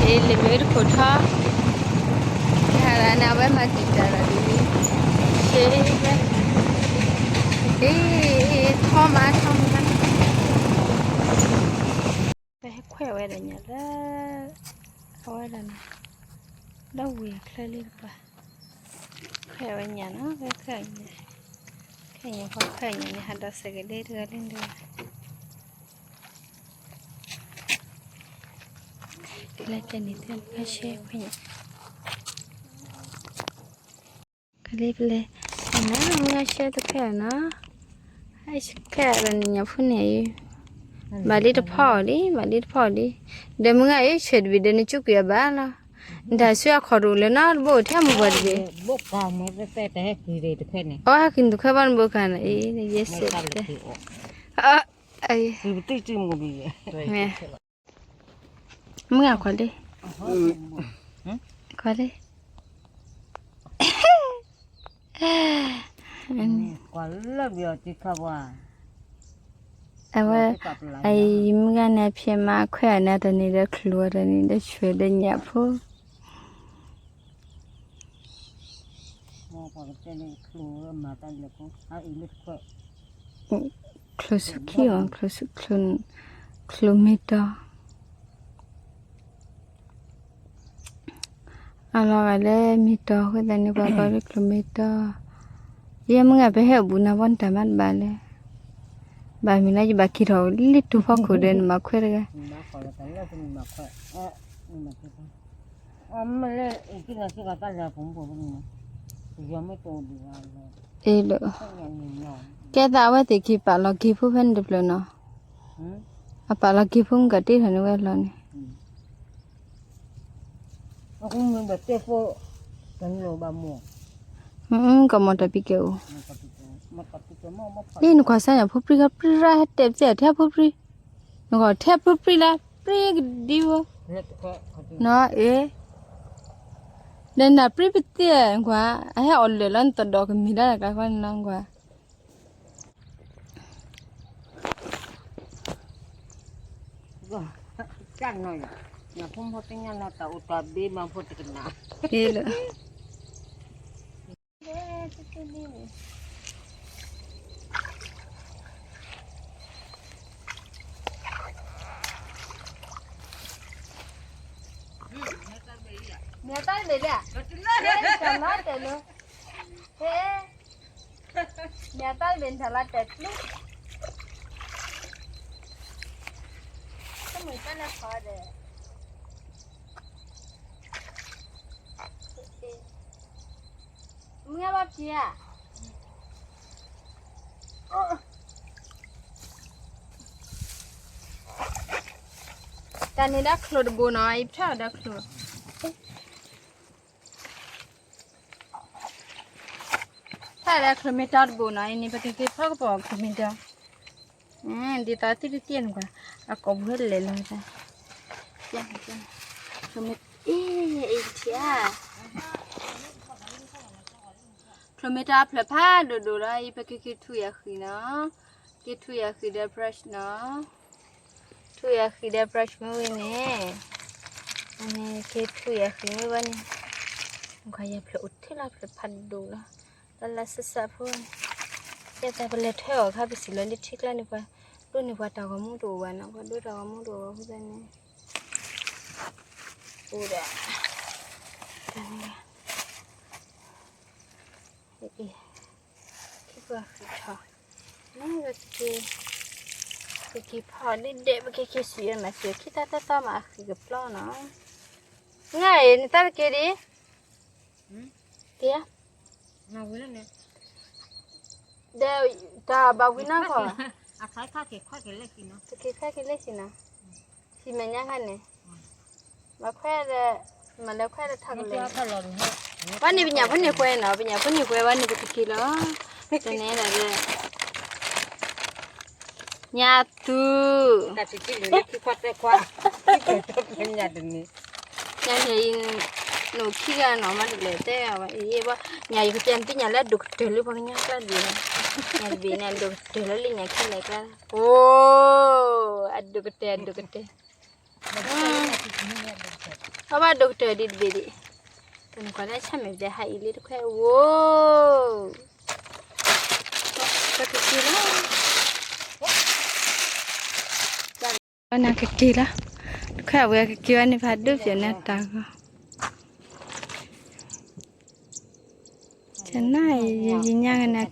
လံာ်မ့ၢ်တခိၣ်ထီ, တဟါလၢန့ၣ် အဝဲမၤတံာ်တာ်လီၤဒ်, ရှဲဝဲ, အ့, ထီမးထီမး, ပဟဲခွဲးဝဲဒီးညၣ်လၢ, အဝဲဒၣ်န့ၣ်, ဒီးဝံၤအချၢလံတပၤ, ခွဲးဝဲညၣ်နီၤ, ခွဲးညၣ်, ခွဲးညၣ် ပှၤခွဲးညၣ်န့ၣ် ဟးဒီးစဲးကဒ့တဂၤလံတဂၤ ကလဲၤကဲန့ၣ် သ့ၣ်ဖဲရှဲခွဲးညၣ်, ကလံပလဲၤ, နမုၢ်ဂၤရှဲတခွဲးနီၤ, ဟဲခဲဒီးန့ၣ် ညၣ်ဖိန့ၣ်အံၤ, ဘၣ်လံတဖီအီၤလံ, ဘၣ်လံတဖီအီၤလံ, ဒီးမုၢ်ဂၤအံၤ ဆဲးတဘ့ၣ်ဒီးနကၠူကွံာ်အဘၣ်လီၤ, နတၢ်ဆူအခိၣ်တအိၣ်လၢၤနီတဘိ ထဲမုၢ်ပှၤတဘ့ၣ်, အီ ဟဲက့ၤနတခွဲးဘၣ်နဘိခါန့ၣ်အံၤ ယဲစဲးတတဲ, မုၢ်ဂၤခွါလံ, ခွါလံ, အဝဲ, အံၤမုၢ်ဂၤန့ၣ် ဖျဲးမးခွဲးအီၤန့ၣ် တနံၤဒီးချုး တနံၤဒီးဆွဲးဒီးညၣ်ဖိ ချုးဆူခံအီၤ, ချုးဆူ, ချုးမ့ၢ်တီ, အလီၤဂာ်လၢမ့ၢ်တီအဃိသတးန့ၣ် ပှၤကိးလၢချုးမ့ၢ်တီ, ယဲမုၢ်ဂၤ ပဟဲအိၣ်ဘူးနၤဘီနတၢ်မၤတဘၣ်လဲၣ်, ဘၣ်မ့ၢ်လၢယဘၣ်က့ၤထီၣ်လံတူၢ်ဖီခိၣ်ဒီးနမၤခွဲးတဂၤ အ့ၣ်, ကဲသးအဝဲသ့ၣ်က့ၤပာ်လီၤက့ၤဖိဖဲန့ၣ်တဖျၢၣ်နီၤ, အပာ်လီၤက့ၤဖိမုၢ်ကတ့ထီၣ်န့ၣ်ဝဲလီၤန့ၣ်, ကမီၤတၢ်ပံကဲအိၣ်, အ့ၣ်နကွၢ်စၢ်ညၣ်ဖိပြံခါပြံရၣ်ဟဲတဲာ်ပသ့ၣ်ထဲဖိပြံ, နကွၢ်ထဲဖိပြံလၢပြံကဒံဝဲ, နီၤအ့ၣ် ဒီးနပြံပသ့ၣ်ကွၢ်, အဟဲအီၣ်လၢာ်လီၤနသဒီးကမ့ၢ်ဒၣ်တၢ်ကျါဃီန့ၣ်နီၤကွၢ်, ညၣ်ဖိမ့ၢ်တညၣ်လၢတၢ်အိၣ်တၢ်ဘ့မၤဖိတကနၣ်, အ့ၣ်လၢ မ့ၢ်တၢ်ဘ့ၣ်လၢ, တၢ်လီၤတဲာ်လၢ, ဟဲ, မ့ၢ်တၢ်ဘ့ၣ်တၢ်လီၤတဲာ်ကျူ, တမ့ၢ်တၢ်လဲၤဖီဒီး, မုၢ်ဂၤဘၣ်ဖံးဧါ, တၢ်န့ၣ်ဒီးချိၣ်တဘိနီၤ, အံၤဖျါဒီးချိၣ်, ဖျါဒီးချိၣ်မ့ၢ်တီတဘိနီၤ, အံၤန့ၣ် ပကက့ၤဖီကပီၤချိၣ်မ့ၢ်တီ, ဒ်သိးသ့ၣ်တသ့ၣ်န့ၣ်ကွၢ်, အကိာ်ပူၤဟဲလဲၤလီၤ, ချိၣ်မ့ၢ်, အံၤ, အံၤထံၣ်ဧါ ချိၣ်မ့ၢ်တၢ်ဖျၢၣ်ဖးဒိၣ်ဒိၣ်ဒီး အံၤပကက့ၤထူယၤဃံနီၤ, က့ၤထူယၤဃံဒီး brush နီၤ, ထူယၤဃံဒီး brush မ့ၢ်ဝံၤန့ၣ်, အန့ၣ်က့ၤထူယၤဃံမ့ၢ်ဘၣ်န့ၣ်, နကွၢ်ယၤဖျၢၣ်အိၣ်ထဲလီၤဖျၢၣ်ဖးဒိၣ်လီၤ, လၢလၢစၢ်စၢ်ဖိန့ၣ်, ကဲသးပလဲၤထွဲအီၤခါပစံးလီၤလၢထံကျါန့ၣ်ပှၤ, ဒိၣ်န့ၣ်ပှၤတၢ်ဂီၤမူတအိၣ်ဘၣ်နီၤ, ပှၤဒိၣ်တၢ်ဂီၤမူတအိၣ်ဘၣ်အဃိသတးန့ၣ်, အိၣ်ဒီး, တၢ်န့ၣ် ခံပှၤဃံးထီၣ်, မ့ၢ်ပကက့ၤ, ပကက့ၤဖီဒ့ဒ့ ပကက့ၤစံးအမၤစံးခံသၢသၢသီမးအဃံးကပျီနီၤ, ငါအံၤ နတၢ်တက့ၤဒံး, က့ၤ, ဒီးတၢ်ဘၣ်ဝံၤနီၢ်ကီၢ်, တက့ၤခွဲက့ၤလၢစံးနီၤ, စံးမဲာ်ညါခါန့ၣ်, မၤခွဲးဒီး, မၤလဲၤခွဲးဒီးထီၣ်ကလဲၤ, ဘၣ်န့ၣ်ပညၣ်ဖိန့ၢ်ကွဲနီၤ, ပညၣ်ဖိန့ၢ်ကွဲဘၣ်န့ၣ်ပကက့ၤလီၤ, တန့ၣ်ဒီး, ညါသူ, ညါန့ၣ်အံၤ, နအိၣ်ခံဂၤနီၤ မၤတလဲၤတဲဂၤဘၣ်, အံၤဘၣ်, ညၣ်ယကတဲနသုညၣ်လၢအဒိၣ်ကတၢၢ်လၢပှၤကညီကျါဒံး, ညၣ်တဘ့ၣ်န့ၣ် အဒိၣ်ကတၢၢ်လၢလၢညၣ်ခံလဲၤကျါ, အိ, အဒိၣ်ကတၢၢ် အဒိၣ်ကတၢၢ်, အီၣ်ဘၣ်ဒိၣ်ကတၢၢ်ဒံးတဘ့ၣ်ဒံး, တနကွၢ်လၢဆၣ်မဲာ်ဘျဲဟးအံၤလံတခွဲးဝိ, ကက့ၤလီၤ, နကက့ၤလီၤ, တခွဲးအဝဲကက့ၤဝဲန့ၣ် ဖးဒိၣ်ပၠးန့ၢ်တၢ်ဂီၤ, ကနၣ်ယညါကနၣ်